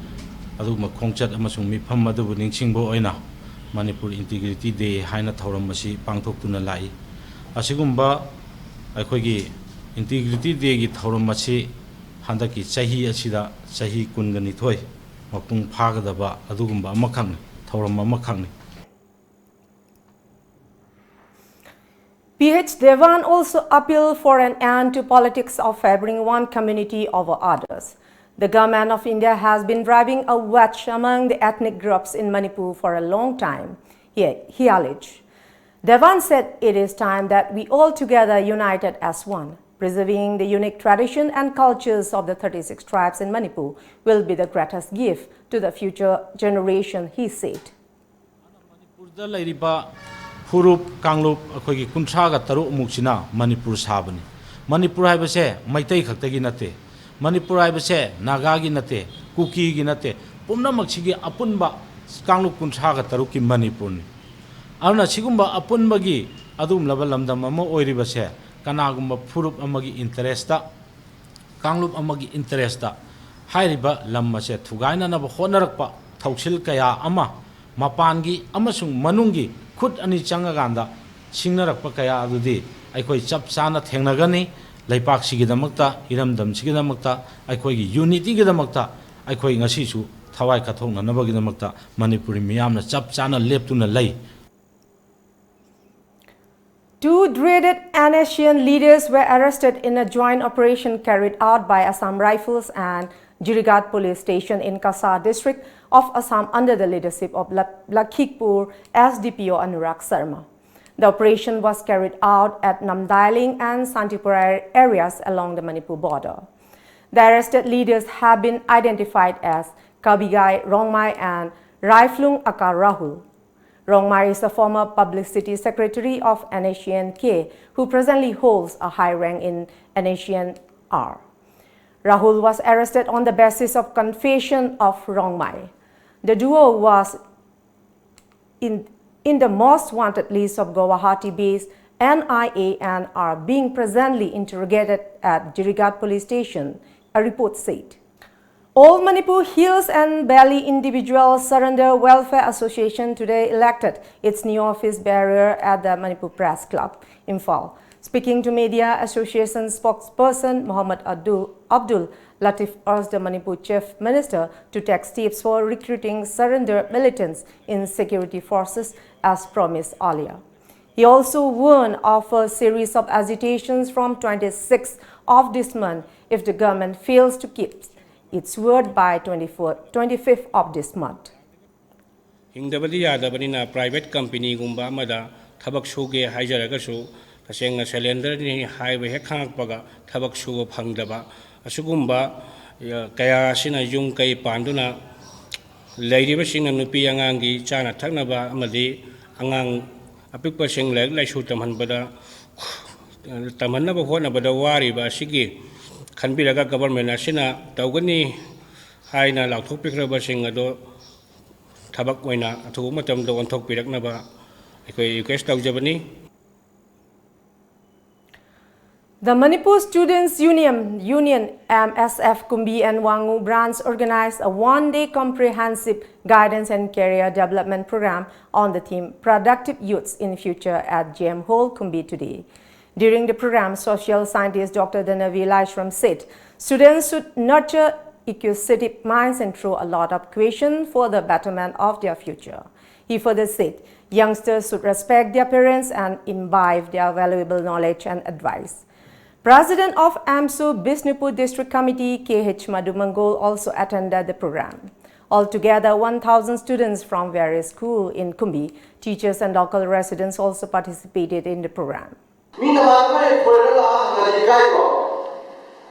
ꯑꯗꯨꯒꯨꯝꯕ ꯈꯣꯡꯆꯠ ꯑꯃꯁꯨꯡ ꯃꯤꯐꯝ ꯑꯗꯨꯕꯨ ꯅꯤꯡꯁꯤꯡꯕ ꯑꯣꯏꯅ ꯃꯅꯤꯄꯨꯔ Integrity Day ꯍꯥꯏꯅ ꯊꯧꯔꯝ ꯑꯁꯤ ꯄꯥꯡꯊꯣꯛꯇꯨꯅ ꯂꯥꯛꯏ꯫ ꯑꯁꯤꯒꯨꯝꯕ ꯑꯩꯈꯣꯏꯒꯤ Integrity Dayꯒꯤ ꯊꯧꯔꯝ ꯑꯁꯤ ꯍꯟꯗꯛꯀꯤ ꯆꯍꯤ ꯑꯁꯤꯗ ꯆꯍꯤ ꯀꯨꯟꯒ ꯅꯤꯊꯣꯏ ꯃꯄꯨꯡ ꯐꯥꯒꯗꯕ ꯑꯗꯨꯒꯨꯝꯕ ꯑꯃꯈꯛꯅꯤ, ꯊꯧꯔꯝ ꯑꯃꯈꯛꯅꯤ꯫ P H Devan also appealed for an end to politics of favoring one community over others. The government of India has been driving a wedge among the ethnic groups in Manipur for a long time, he, he alleged. Devan said it is time that we all together united as one. Preserving the unique tradition and cultures of the thirty-six tribes in Manipur will be the greatest gift to the future generation, he said. ꯃꯅꯤꯄꯨꯔꯗ ꯂꯩꯔꯤꯕ ꯐꯨꯔꯨꯞ ꯀꯥꯡꯂꯨꯞ ꯑꯩꯈꯣꯏꯒꯤ ꯀꯨꯟꯊ꯭ꯔꯥꯒ ꯇꯔꯨꯛ ꯃꯨꯛꯁꯤꯅ ꯃꯅꯤꯄꯨꯔ ꯁꯥꯕꯅꯤ꯫ ꯃꯅꯤꯄꯨꯔ ꯍꯥꯏꯕꯁꯦ ꯃꯩꯇꯩ ꯈꯛꯇꯒꯤ ꯅꯠꯇꯦ꯫ ꯃꯅꯤꯄꯨꯔ ꯍꯥꯏꯕꯁꯦ ꯅꯥꯒꯥꯒꯤ ꯅꯠꯇꯦ, ꯀꯨꯀꯤꯒꯤ ꯅꯠꯇꯦ, ꯄꯨꯝꯅꯃꯛꯁꯤꯒꯤ ꯑꯄꯨꯟꯕ ꯀꯥꯡꯂꯨꯞ ꯀꯨꯟꯊ꯭ꯔꯥꯒ ꯇꯔꯨꯛꯀꯤ ꯃꯅꯤꯄꯨꯔꯅꯤ꯫ ꯑꯗꯨꯅ ꯁꯤꯒꯨꯝꯕ ꯑꯄꯨꯟꯕꯒꯤ ꯑꯗꯨꯒꯨꯝꯂꯕ ꯂꯝꯗꯝ ꯑꯃ ꯑꯣꯏꯔꯤꯕꯁꯦ ꯀꯅꯥꯒꯨꯝꯕ ꯐꯨꯔꯨꯞ ꯑꯃꯒꯤ ꯏꯟꯇꯔꯦꯁꯇ, ꯀꯥꯡꯂꯨꯞ ꯑꯃꯒꯤ ꯏꯟꯇꯔꯦꯁꯇ ꯍꯥꯏꯔꯤꯕ ꯂꯝ ꯑꯁꯦ ꯊꯨꯒꯥꯏꯅꯅꯕ ꯍꯣꯠꯅꯔꯛꯄ ꯊꯧꯁꯤꯜ ꯀꯌꯥ ꯑꯃ ꯃꯄꯥꯟꯒꯤ ꯑꯃꯁꯨꯡ ꯃꯅꯨꯡꯒꯤ ꯈꯨꯠ ꯑꯅꯤ ꯆꯪꯉꯀꯥꯟꯗ ꯁꯤꯡꯅꯔꯛꯄ ꯀꯌꯥ ꯑꯗꯨꯗꯤ ꯑꯩꯈꯣꯏ ꯆꯞ ꯆꯥꯅ ꯊꯦꯡꯅꯒꯅꯤ꯫ ꯂꯩꯄꯥꯛꯁꯤꯒꯤꯗꯃꯛꯇ, ꯏꯔꯝꯗꯝꯁꯤꯒꯤꯗꯃꯛꯇ, ꯑꯩꯈꯣꯏꯒꯤ ꯌꯨꯅꯤꯇꯤꯒꯤꯗꯃꯛꯇ ꯑꯩꯈꯣꯏ ꯉꯁꯤꯁꯨ ꯊꯋꯥꯏ ꯀꯠꯊꯣꯛꯅꯅꯕꯒꯤꯗꯃꯛꯇ ꯃꯅꯤꯄꯨꯔꯤ ꯃꯤꯌꯥꯝꯅ ꯆꯞ ꯆꯥꯅ ꯂꯦꯞꯇꯨꯅ ꯂꯩ꯫ Two dreaded NSCN leaders were arrested in a joint operation carried out by Assam Rifles and Jirighat Police Station in Cachar district of Assam under the leadership of La- Lakhipur S D P O Anurag Sharma. The operation was carried out at Namdailing and Santipur areas along the Manipur border. The arrested leaders have been identified as Kabigai Rongmei and Raiflung Aka Rahul. Rongmei is the former publicity secretary of NSCN-K, who presently holds a high rank in NSCN-R. Rahul was arrested on the basis of confession of Rongmei. The duo was in, in the most wanted list of Guwahati-based N I A and are being presently interrogated at Jirighat Police Station, a report said. All Manipur Hills and Valley Individual Surrender Welfare Association today elected its new office bearer at the Manipur Press Club, Imphal. Speaking to media, association spokesperson Mohammad Abdul, Abdul Latif urged the Manipur Chief Minister to take steps for recruiting surrender militants in security forces as promised earlier. He also warned of a series of agitations from twenty-sixth of this month if the government fails to keep its word by twenty-four, twenty-fifth of this month. ꯍꯤꯡꯗꯕꯗꯤ ꯌꯥꯗꯕꯅꯤꯅ private companyꯒꯨꯝꯕ ꯑꯃꯗ ꯊꯕꯛ ꯁꯨꯒꯦ ꯍꯥꯏꯖꯔꯒꯁꯨ ꯇꯁꯦꯡꯅ surrenderꯅꯤ ꯍꯥꯏꯕ ꯍꯦꯛ ꯈꯪꯉꯛꯄꯒ ꯊꯕꯛ ꯁꯨꯕ ꯐꯪꯗꯕ ꯑꯁꯤꯒꯨꯝꯕ ꯀꯌꯥ ꯑꯁꯤꯅ ꯌꯨꯝ ꯀꯩ ꯄꯥꯟꯗꯨꯅ ꯂꯩꯔꯤꯕꯁꯤꯡꯅ ꯅꯨꯄꯤ ꯑꯉꯥꯡꯒꯤ ꯆꯥꯅ ꯊꯛꯅꯕ ꯑꯃꯗꯤ ꯑꯉꯥꯡ ꯑꯄꯤꯛꯄꯁꯤꯡ ꯂꯥꯏꯔꯤꯛ ꯂꯥꯏꯁꯨ ꯇꯝꯍꯟꯕꯗ ꯇꯝꯍꯟꯅꯕ ꯍꯣꯠꯅꯕꯗ ꯋꯥꯔꯤꯕ ꯑꯁꯤꯒꯤ ꯈꯟꯕꯤꯔꯒ government ꯑꯁꯤꯅ ꯇꯧꯒꯅꯤ ꯍꯥꯏꯅ ꯂꯥꯎꯊꯣꯛꯄꯤꯈ꯭ꯔꯕꯁꯤꯡ ꯑꯗꯨ ꯊꯕꯛ ꯑꯣꯏꯅ ꯑꯊꯨꯕ ꯃꯇꯝꯗ ꯑꯣꯟꯊꯣꯛꯄꯤꯔꯛꯅꯕ ꯑꯩꯈꯣꯏ request ꯇꯧꯖꯕꯅꯤ꯫ The Manipur Students Union, Union M S F Kumbi and Wangu branch organized a one-day comprehensive guidance and career development program on the theme Productive Youths in Future at J M Hall, Kumbi today. During the program, social scientist Doctor Danavi Laishram said students should nurture inquisitive minds and throw a lot of questions for the betterment of their future. He further said youngsters should respect their parents and imbibe their valuable knowledge and advice. President of AMSU Bishnupur District Committee K H Madhu Mangal also attended the program. Altogether, one thousand students from various schools in Kumbi, teachers and local residents also participated in the program. ꯃꯤꯅ ꯃꯥꯟꯕ ꯂꯩ ꯐꯣꯔꯦꯟꯗ ꯂꯥꯛꯑꯒ ꯍꯪꯉꯗꯤ ꯏꯀꯥꯏꯗ꯭ꯔꯣ?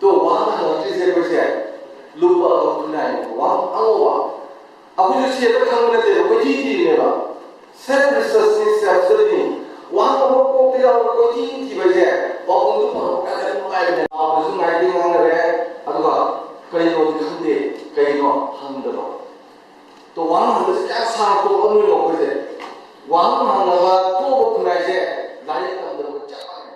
ꯇꯣ ꯋꯥꯍꯪ ꯍꯪꯉꯛꯇ꯭ꯔꯤꯁꯦ ꯑꯩꯈꯣꯏꯁꯦ ꯂꯨꯕ ꯑꯃ ꯈꯨꯟꯅꯥꯏꯅꯦꯕ꯫ ꯋꯥꯍꯪ ꯍꯪꯉꯣꯕ꯫ ꯑꯩꯈꯣꯏꯁꯨ ꯁꯦꯜꯗ ꯈꯪꯕ ꯅꯠꯇꯦꯕ, ꯀꯣꯏꯊꯤ ꯊꯤꯔꯤꯅꯦꯕ꯫ Self ꯔꯤꯁꯔꯁꯅꯤ, self ꯁ꯭ꯇꯗꯤꯅꯤ꯫ ꯋꯥꯍꯪ ꯑꯃ ꯀꯣꯛꯇ ꯌꯥꯎꯔꯒ ꯀꯣꯏꯊꯤ ꯊꯤꯕꯁꯦ ꯄꯥꯎꯈꯨꯝꯗꯨ ꯐꯪꯕ ꯀꯥꯟꯗ ꯅꯨꯡꯉꯥꯏꯕꯅꯦ꯫ ꯂꯥꯎꯕꯁꯨ ꯉꯥꯏꯗꯦ ꯉꯥꯡꯅꯔꯦ, ꯑꯗꯨꯒ ꯀꯩꯅꯣꯗꯤ ꯈꯪꯗꯦ, ꯀꯩꯅꯣ ꯍꯪꯗꯕ꯫ ꯇꯣ ꯋꯥꯍꯪ ꯍꯪꯕꯁꯦ ꯀꯌꯥ ꯁꯥꯡꯅ ꯇꯣꯛꯑꯝꯃꯤꯅꯣ ꯑꯩꯈꯣꯏꯁꯦ? ꯋꯥꯍꯪ ꯍꯪꯅꯕ ꯇꯣꯛꯑꯕ ꯈꯨꯟꯅꯥꯏꯁꯦ ꯂꯥꯏꯔꯤꯛ ꯇꯝꯗꯕꯒ ꯆꯞ ꯃꯥꯟꯅꯩ꯫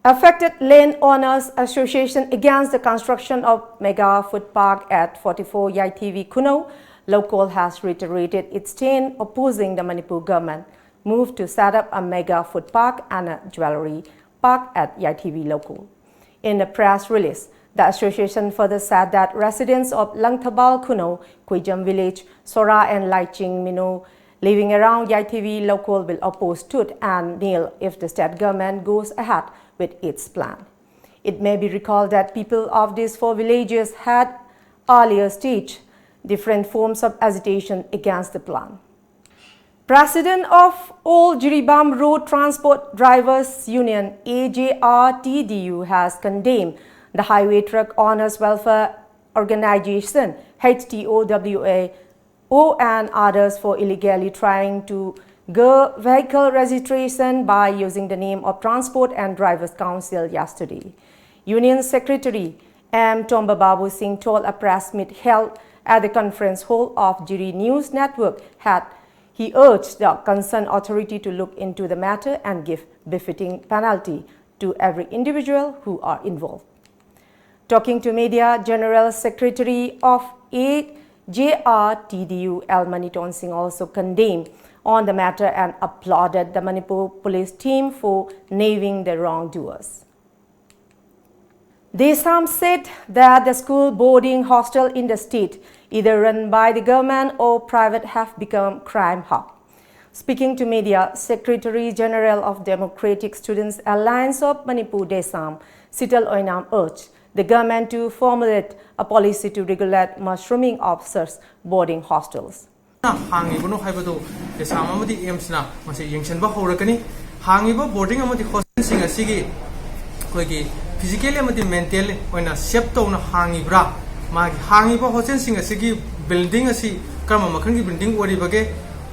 Affected Landowners Association against the construction of mega food park at forty-four Yaithivi Khunou, Lokol has reiterated its stand opposing the Manipur government move to set up a mega food park and a jewellery park at Yaithivi Lokol. In a press release, the association further said that residents of Langthabal Khunou, Kuijam village, Sora and Laiching Mino living around Yaithivi Lokol will oppose tooth and nail if the state government goes ahead with its plan. It may be recalled that people of these four villages had earlier staged different forms of agitation against the plan. President of All Jiribam Road Transport Drivers Union, A J R T D U, has condemned the Highway Truck Owners Welfare Organization, H T O W A, O and others for illegally trying to gurgle vehicle registration by using the name of Transport and Drivers Council yesterday. Union Secretary M Tomba Babu Singh told a press meet held at the conference hall of Jiri News Network had he urged the concerned authority to look into the matter and give befitting penalty to every individual who are involved. Talking to media, General Secretary of A J R T D U L Maniton Singh also condemned on the matter and applauded the Manipur police team for nailing the wrongdoers. Desam said that the school boarding hostel in the state, either run by the government or private, have become crime hub. Speaking to media, Secretary General of Democratic Students Alliance of Manipur, Desam, Sital Oinam, urged the government to formulate a policy to regulate mushrooming of such boarding hostels. ꯍꯥꯡꯉꯤꯕꯅꯣ ꯍꯥꯏꯕꯗꯨ ꯗꯦꯁꯥꯝ ꯑꯃꯗꯤ ꯑꯦꯝꯁꯅ ꯃꯁꯤ ꯌꯦꯡꯁꯤꯟꯕ ꯍꯧꯔꯒꯅꯤ꯫ ꯍꯥꯡꯉꯤꯕ boarding ꯑꯃꯗꯤ ꯍꯣꯁꯇꯦꯜꯁꯤꯡ ꯑꯁꯤꯒꯤ ꯑꯩꯈꯣꯏꯒꯤ physically ꯑꯃꯗꯤ mentally ꯑꯣꯏꯅ ꯁꯦꯞ ꯇꯧꯅ ꯍꯥꯡꯉꯤꯕ꯭ꯔꯥ, ꯃꯥꯒꯤ ꯍꯥꯡꯉꯤꯕ ꯍꯣꯁꯇꯦꯜꯁꯤꯡ ꯑꯁꯤꯒꯤ ꯕꯤꯜꯗꯤꯡ ꯑꯁꯤ ꯀꯔꯝꯕ ꯃꯈꯜꯒꯤ ꯕꯤꯜꯗꯤꯡ ꯑꯣꯏꯔꯤꯕꯒꯦ,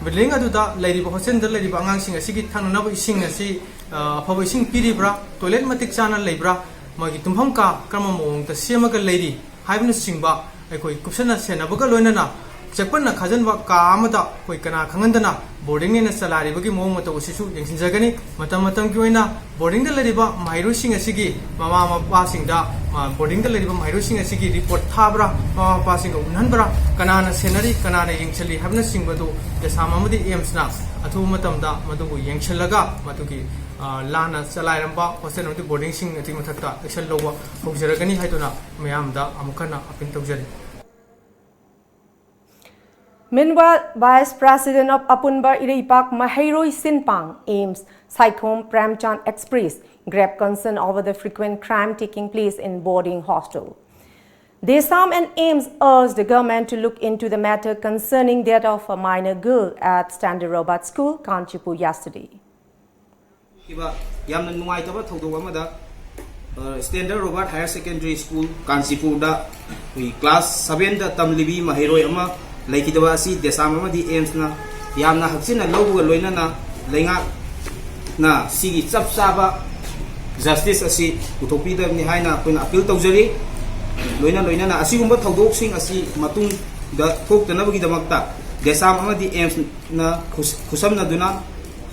ꯕꯤꯜꯗꯤꯡ ꯑꯗꯨꯗ ꯂꯩꯔꯤꯕ ꯍꯣꯁꯇꯦꯜꯗ ꯂꯩꯔꯤꯕ ꯑꯉꯥꯡꯁꯤꯡ ꯑꯁꯤꯒꯤ ꯊꯛꯅꯅꯕ ꯏꯁꯤꯡ ꯑꯁꯤ ꯑꯐꯕ ꯏꯁꯤꯡ ꯄꯤꯔꯤꯕ꯭ꯔꯥ, ꯇꯣꯏꯂꯦꯠ ꯃꯇꯤꯛ ꯆꯥꯅ ꯂꯩꯕ꯭ꯔꯥ, ꯃꯥꯒꯤ ꯇꯨꯝꯐꯝ ꯀꯥ ꯀꯔꯝꯕ ꯃꯑꯣꯡꯗ ꯁꯦꯝꯃꯒ ꯂꯩꯔꯤ ꯍꯥꯏꯕꯅꯆꯤꯡꯕ ꯑꯩꯈꯣꯏ ꯀꯨꯞꯁꯟꯅ ꯁꯦꯟꯅꯕꯒ ꯂꯣꯏꯅꯅ ꯆꯦꯛꯄꯟꯅ ꯈꯥꯖꯤꯟꯕ ꯀꯥ ꯑꯃꯗ ꯑꯩꯈꯣꯏ ꯀꯅꯥ ꯈꯪꯍꯟꯗꯅ ꯕꯣꯔꯗꯤꯡꯅꯦꯅ ꯆꯂꯥꯏꯔꯤꯕꯒꯤ ꯃꯑꯣꯡ ꯃꯇꯧ ꯑꯁꯤꯁꯨ ꯌꯦꯡꯁꯤꯟꯖꯒꯅꯤ꯫ ꯃꯇꯝ ꯃꯇꯝꯒꯤ ꯑꯣꯏꯅ ꯕꯣꯔꯗꯤꯡꯗ ꯂꯩꯔꯤꯕ ꯃꯍꯩꯔꯣꯏꯁꯤꯡ ꯑꯁꯤꯒꯤ ꯃꯃꯥ ꯃꯄꯥꯁꯤꯡꯗ, ꯕꯣꯔꯗꯤꯡꯗ ꯂꯩꯔꯤꯕ ꯃꯍꯩꯔꯣꯏꯁꯤꯡ ꯑꯁꯤꯒꯤ ꯔꯤꯄꯣꯔꯠ ꯊꯥꯕ꯭ꯔꯥ, ꯃꯃꯥ ꯃꯄꯥꯁꯤꯡꯒ ꯎꯅꯍꯟꯕ꯭ꯔꯥ, ꯀꯅꯥꯅ ꯁꯦꯟꯅꯔꯤ, ꯀꯅꯥꯅ ꯌꯦꯡꯁꯤꯜꯂꯤ ꯍꯥꯏꯕꯅꯆꯤꯡꯕꯗꯨ ꯗꯦꯁꯥꯝ ꯑꯃꯗꯤ ꯑꯦꯝꯁꯅ ꯑꯊꯨꯕ ꯃꯇꯝꯗ ꯃꯗꯨꯕꯨ ꯌꯦꯡꯁꯤꯜꯂꯒ ꯃꯗꯨꯒꯤ ꯂꯥꯟꯅ ꯆꯂꯥꯏꯔꯝꯕ ꯍꯣꯁꯇꯦꯜ ꯑꯃꯗꯤ ꯕꯣꯔꯗꯤꯡꯁꯤꯡ ꯑꯗꯨꯒꯤ ꯃꯊꯛꯇ ꯑꯦꯛꯁꯟ ꯂꯧꯕ ꯍꯧꯖꯔꯒꯅꯤ ꯍꯥꯏꯗꯨꯅ ꯃꯌꯥꯝꯗ ꯑꯃꯨꯛ ꯍꯟꯅ ꯑꯄꯤꯜ ꯇꯧꯖꯔꯤ꯫ Meanwhile, Vice President of Apunba Ireipak Maheiroi Sinpang, AIIMS, Saikhom Premchand expressed grave concern over the frequent crime taking place in boarding hostel. Desam and AIIMS urged the government to look into the matter concerning death of a minor girl at Standard Robert School, Kanchipur yesterday. ꯌꯥꯝꯅ ꯅꯨꯡꯉꯥꯏꯇꯕ ꯊꯧꯗꯣꯛ ꯑꯃꯗ standard Robert higher secondary school ꯀꯥꯟꯆꯤꯄꯨꯔꯗ ꯑꯩꯈꯣꯏꯒꯤ class ꯁꯕꯦꯟꯗ ꯇꯝꯂꯤꯕꯤ ꯃꯍꯩꯔꯣꯏ ꯑꯃ ꯂꯩꯈꯤꯗꯕ ꯑꯁꯤ ꯗꯦꯁꯥꯝ ꯑꯃꯗꯤ ꯑꯦꯝꯁꯅ ꯌꯥꯝꯅ ꯍꯛꯆꯤꯟꯅ ꯂꯧꯕꯒ ꯂꯣꯏꯅꯅ ꯂꯩꯉꯥꯛꯅ ꯁꯤꯒꯤ ꯆꯞ ꯆꯥꯕ ꯖꯁꯇꯤꯁ ꯑꯁꯤ ꯄꯨꯊꯣꯛꯄꯤꯗꯕꯅꯤ ꯍꯥꯏꯅ ꯑꯩꯈꯣꯏꯅ ꯑꯄꯤꯜ ꯇꯧꯖꯔꯤ꯫ ꯂꯣꯏꯅ ꯂꯣꯏꯅꯅ ꯑꯁꯤꯒꯨꯝꯕ ꯊꯧꯗꯣꯛꯁꯤꯡ ꯑꯁꯤ ꯃꯇꯨꯡꯗ ꯊꯣꯛꯇꯅꯕꯒꯤꯗꯃꯛꯇ ꯗꯦꯁꯥꯝ ꯑꯃꯗꯤ ꯑꯦꯝꯁꯅ ꯈꯨꯠꯁꯝꯅꯗꯨꯅ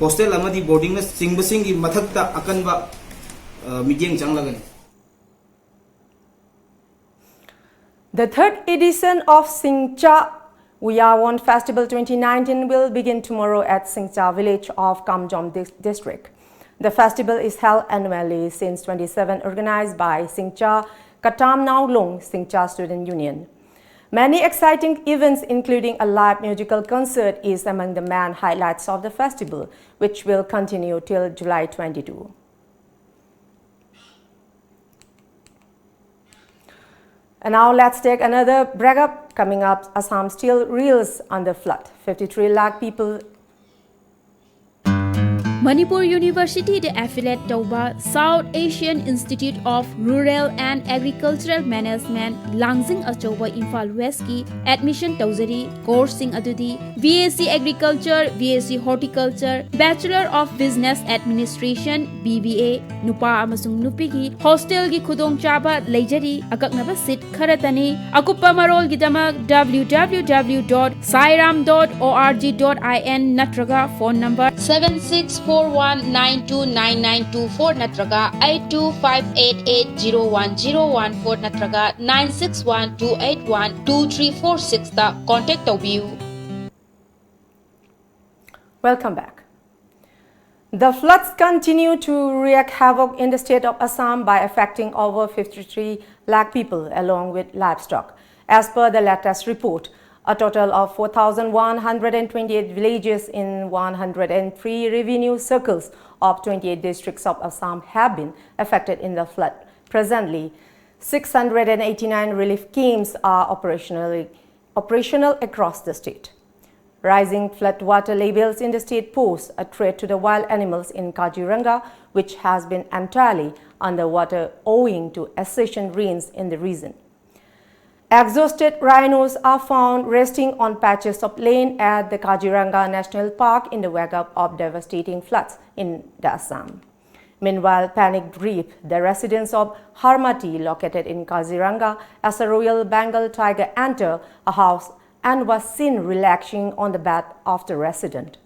ꯍꯣꯁꯇꯦꯜ ꯑꯃꯗꯤ ꯕꯣꯔꯗꯤꯡꯅꯆꯤꯡꯕꯁꯤꯡꯒꯤ ꯃꯊꯛꯇ ꯑꯀꯟꯕ ꯃꯤꯠꯌꯦꯡ ꯆꯪꯂꯒꯅꯤ꯫ The third edition of Singcha Uyawon Festival twenty nineteen will begin tomorrow at Singcha village of Kamjong dis- district. The festival is held annually since twenty-seven, organized by Singcha Katam Naolung Singcha Student Union. Many exciting events, including a live musical concert, is among the main highlights of the festival, which will continue till July twenty-two. And now let's take another break up. Coming up, Assam still reels under flood. fifty-three lakh people. Manipur ꯌꯨꯅꯤꯚꯔꯁꯤꯇꯤꯗ ꯑꯦꯐꯤꯂꯦꯠ ꯇꯧꯕ South Asian Institute of Rural and Agricultural Management ꯂꯥꯡꯖꯤꯡ ꯑꯆꯧꯕ ꯏꯝꯐꯥꯜ ꯋꯦꯁꯀꯤ admission ꯇꯧꯖꯔꯤ꯫ ꯀꯣꯔꯁꯁꯤꯡ ꯑꯗꯨꯗꯤ BSc Agriculture, BSc Horticulture, Bachelor of Business Administration, BBA, ꯅꯨꯄꯥ ꯑꯃꯁꯨꯡ ꯅꯨꯄꯤꯒꯤ ꯍꯣꯁꯇꯦꯜꯒꯤ ꯈꯨꯗꯣꯡꯆꯥꯕ ꯂꯩꯖꯔꯤ꯫ ꯑꯀꯛꯅꯕ ꯁꯤꯠ ꯈꯔꯇꯅꯤ꯫ ꯑꯀꯨꯞꯄ ꯃꯔꯣꯜꯒꯤꯗꯃꯛ www.sairam.org.in ꯅꯠꯇ꯭ꯔꯒ phone number seven six four one nine two nine nine two four ꯅꯠꯇ꯭ꯔꯒ eight two five eight eight zero one zero one four ꯅꯠꯇ꯭ꯔꯒ nine six one two eight one two three four sixꯇ contact ꯇꯧꯕꯤꯌꯨ꯫ Welcome back. The floods continue to wreak havoc in the state of Assam by affecting over fifty-three lakh people along with livestock. As per the latest report, a total of four thousand one hundred twenty-eight villages in one hundred three revenue circles of twenty-eight districts of Assam have been affected in the flood. Presently, six hundred eighty-nine relief camps are operationally, operational across the state. Rising floodwater levels in the state pose a threat to the wild animals in Kaziranga, which has been entirely underwater owing to excessive rains in the region. Exhausted rhinos are found resting on patches of land at the Kaziranga National Park in the wake of devastating floods in the Assam. Meanwhile, panic gripped the residents of Harmati, located in Kaziranga, as a Royal Bengal tiger entered a house and was seen relaxing on the bed of the resident.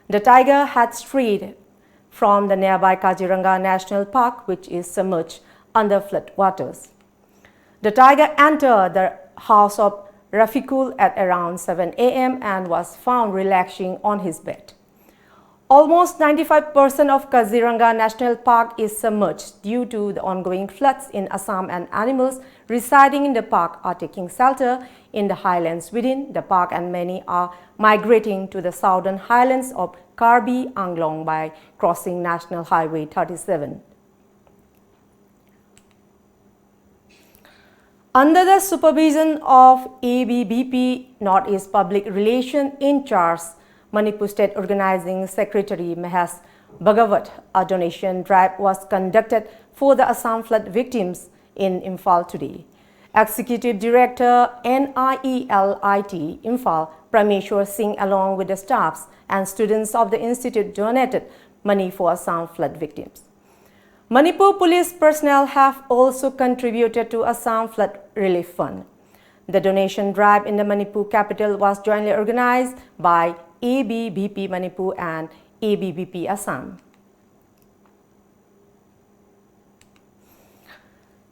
The tiger had strayed from the nearby Kaziranga National Park, which is submerged under flood waters. The tiger entered the house of Rafiqul at around seven a m and was found relaxing on his bed. Almost ninety-five percent of Kaziranga National Park is submerged due to the ongoing floods in Assam, and animals residing in the park are taking shelter in the highlands within the park, and many are migrating to the southern highlands of Karbi Anglong by crossing National Highway thirty-seven. Under the supervision of A B V P Northeast Public Relation in charge, Manipur State Organizing Secretary Mahesh Bhagwat, a donation drive was conducted for the Assam flood victims in Imphal today. Executive Director, NIELIT Imphal, Prameshwar Singh, along with the staffs and students of the institute, donated money for Assam flood victims. Manipur police personnel have also contributed to Assam Flood Relief Fund. The donation drive in the Manipur capital was jointly organized by A B V P Manipur and A B V P Assam.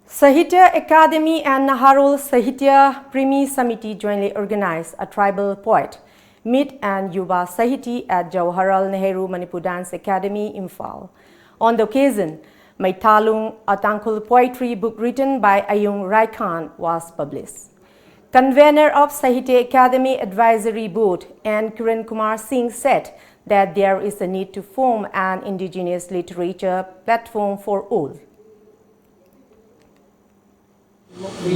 Sahitya Akademi and Naharul Sahitya Premi Samiti jointly organized a tribal poet meet and Yuva Sahiti at Jawaharlal Nehru Manipur Dance Academy, Imphal. On the occasion, Maithalung, a Tangkhul poetry book written by Ayung Raikhan, was published. Convener of Sahitya Akademi Advisory Board N Kiran Kumar Singh said that there is a need to form an indigenous literature platform for all.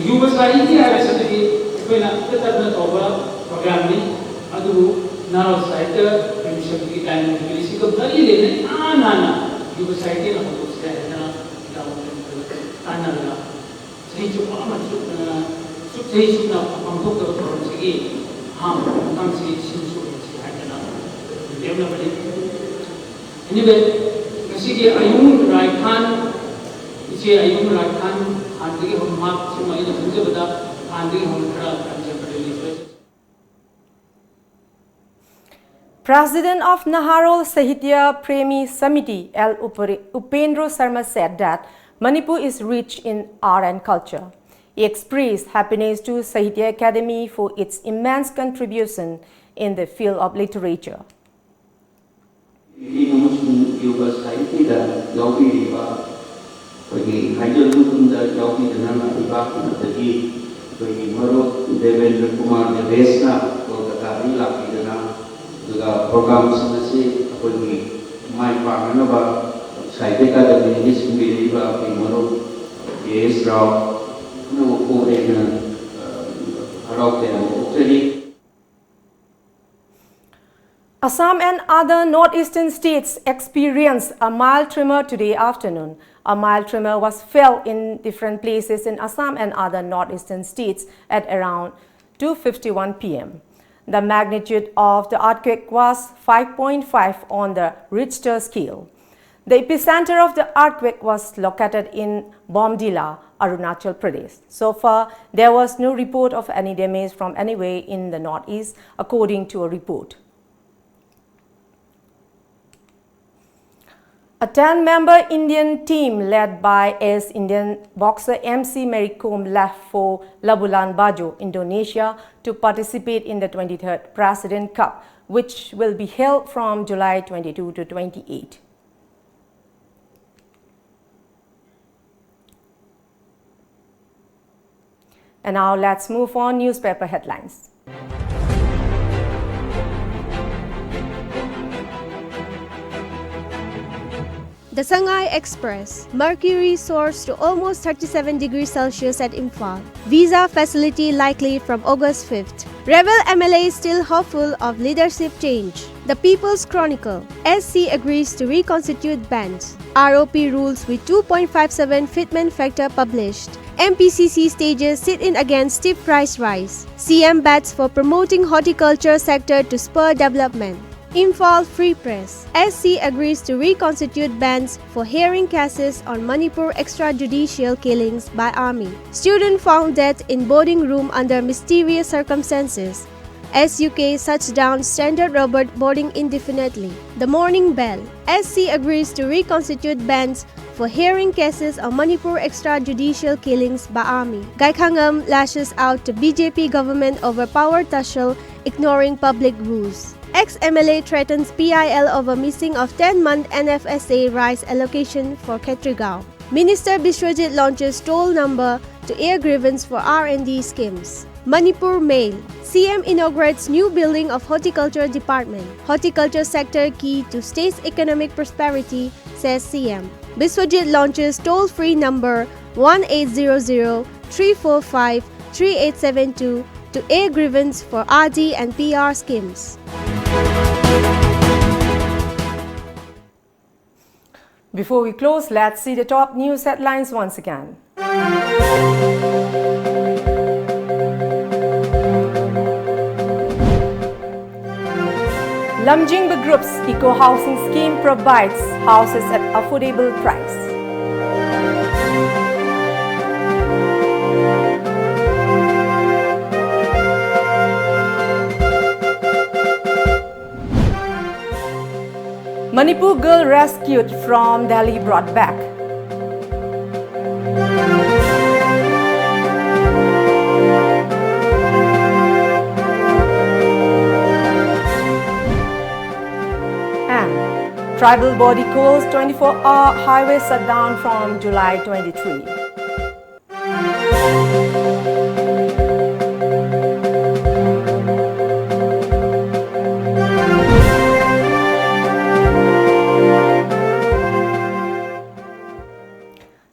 ꯌꯨꯕ ꯁꯥꯍꯤꯇꯤ ꯍꯥꯏꯕꯁꯤꯗꯤ ꯑꯩꯈꯣꯏꯅ ꯇꯞꯅ ꯇꯧꯕ ꯄ꯭ꯔꯣꯒ꯭ꯔꯥꯝꯅꯤ꯫ ꯑꯗꯨꯕꯨ ꯅꯍꯥꯔꯣꯜ ꯁꯥꯍꯤꯇ꯭ꯌ ꯀꯃꯤꯁꯟꯒꯤ timing ꯍꯥꯏꯕꯁꯤꯒ ꯃꯔꯤ ꯂꯩꯅꯅ ꯏꯍꯥꯟ ꯍꯥꯟꯅ ꯌꯨꯕ ꯁꯥꯍꯤꯇꯤꯅ ꯍꯧꯗꯣꯛꯁꯦ ꯍꯥꯏꯗꯅ ꯏꯇꯥꯎ ꯇꯥꯟꯅꯔꯒ ꯆꯍꯤ ꯆꯨꯞꯄ ꯑꯃ ꯆꯨꯞ-, ꯑ, ꯆꯨꯞ-, ꯆꯍꯤ ꯆꯨꯞꯅ ꯄꯥꯡꯊꯣꯛꯇꯕ ꯊꯧꯔꯝꯁꯤꯒꯤ ꯑꯍꯥꯟꯕ ꯈꯣꯡꯊꯥꯡꯁꯤ ꯁꯤꯟꯁꯨ ꯑꯣꯏꯍꯟꯁꯤ ꯍꯥꯏꯗꯅ ꯂꯦꯞꯅꯕꯅꯤ꯫ Anyway, ꯉꯁꯤꯒꯤ ꯑꯌꯨꯝ ꯔꯥꯏꯈꯥꯟ, ꯏꯆꯦ ꯑꯌꯨꯝ ꯔꯥꯏꯈꯥꯟ ꯍꯥꯟꯅꯗꯒꯤ ꯍꯧꯅ ꯃꯍꯥꯛꯁꯤꯃ ꯑꯩꯅ ꯈꯪꯖꯕꯗ ꯍꯥꯟꯅꯗꯒꯤ ꯍꯧꯅ ꯈꯔ ꯀꯟꯖꯕ ꯂꯩꯖꯩ꯫ President of Naharol Sahitya Premi Samiti, L Upare- Upendra Sharma, said that Manipur is rich in art and culture. He expressed happiness to Sahitya Academy for its immense contribution in the field of literature. ꯏꯒꯤ ꯑꯃꯁꯨꯡ ꯌꯣꯒ ꯁꯥꯍꯤꯇꯤꯗ ꯌꯥꯎꯕꯤꯔꯤꯕ ꯑꯩꯈꯣꯏꯒꯤ ꯍꯥꯏꯖꯔꯨ ꯃꯇꯨꯡꯗ ꯌꯥꯎꯕꯤꯗꯨꯅ ꯂꯥꯛꯂꯤꯕ ꯑꯗꯒꯤ ꯑꯩꯈꯣꯏꯒꯤ ꯃꯔꯨꯞ ꯗꯦꯕꯦꯟꯗ꯭ꯔ ꯀꯨꯃꯥꯔ ꯗꯦꯕꯦꯁꯅ ꯀꯣꯜꯀꯇꯥꯗꯒꯤ ꯂꯥꯛꯄꯤꯗꯅ ꯑꯗꯨꯒ ꯄ꯭ꯔꯣꯒ꯭ꯔꯥꯝꯁꯤꯡ ꯑꯁꯤ ꯑꯩꯈꯣꯏꯒꯤ ꯃꯥꯏ ꯄꯥꯛꯅꯅꯕ ꯁꯥꯍꯤꯇ꯭ꯌ ꯑꯦꯀꯥꯗꯃꯤꯒꯤ ꯁꯤꯟꯕꯤꯔꯛꯏꯕ ꯑꯩꯈꯣꯏ ꯃꯔꯨꯞ ꯀꯦ ꯑꯦꯁ ꯔꯥꯎ ꯄꯨꯝꯅꯃꯛꯄꯨ ꯑꯩꯅ ꯍꯔꯥꯎ ꯇꯌꯥꯝꯕ ꯐꯣꯡꯖꯔꯤ꯫ Assam and other northeastern states experienced a mild tremor today afternoon. A mild tremor was felt in different places in Assam and other northeastern states at around two fifty-one p m. The magnitude of the earthquake was five point five on the Richter scale. The epicenter of the earthquake was located in Bomdila, Arunachal Pradesh. So far, there was no report of any damage from anywhere in the northeast, according to a report. A ten-member Indian team led by ex-Indian boxer M C Mary Kom left for Labuan Bajo, Indonesia, to participate in the twenty-third President Cup, which will be held from July twenty-two to twenty-eight. And now let's move on newspaper headlines. The Sangai Express. Mercury soars to almost thirty-seven degrees Celsius at Imphal. Visa facility likely from August fifth. Rebel M L A still hopeful of leadership change. The People's Chronicle. S C agrees to reconstitute bands. R O P rules with two point five seven fitment factor published. M P C C stages sit-in against steep price rise. C M bets for promoting horticulture sector to spur development. Imphal Free Press. S C agrees to reconstitute bands for hearing cases on Manipur extrajudicial killings by army. Student found dead in boarding room under mysterious circumstances. S U K shuts down stranded robot boarding indefinitely. The Morning Bell. S C agrees to reconstitute bench for hearing cases on Manipur extrajudicial killings by army. Gaikhangam lashes out to B J P government over power tussle, ignoring public woes. Ex-M L A threatens P I L over missing of ten-month N F S A rice allocation for Khetrigao. Minister Biswajit launches toll number to air grievance for R and D schemes. Manipur Mail. C M inaugurates new building of Horticulture Department. Horticulture sector key to state's economic prosperity, says C M. Biswajit launches toll-free number one eight zero zero three four five three eight seven two to air grievance for R D and P R schemes. Before we close, let's see the top news headlines once again. Lamjingba Group's Eco Housing Scheme provides houses at affordable price. Manipur girl rescued from Delhi brought back. And tribal body calls twenty-four-hour highway shutdown from July twenty-three.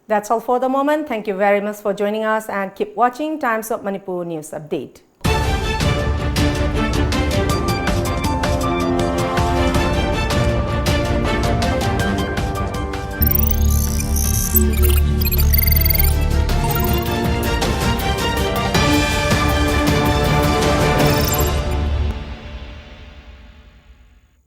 That's all for the moment. Thank you very much for joining us and keep watching Times of Manipur News Update.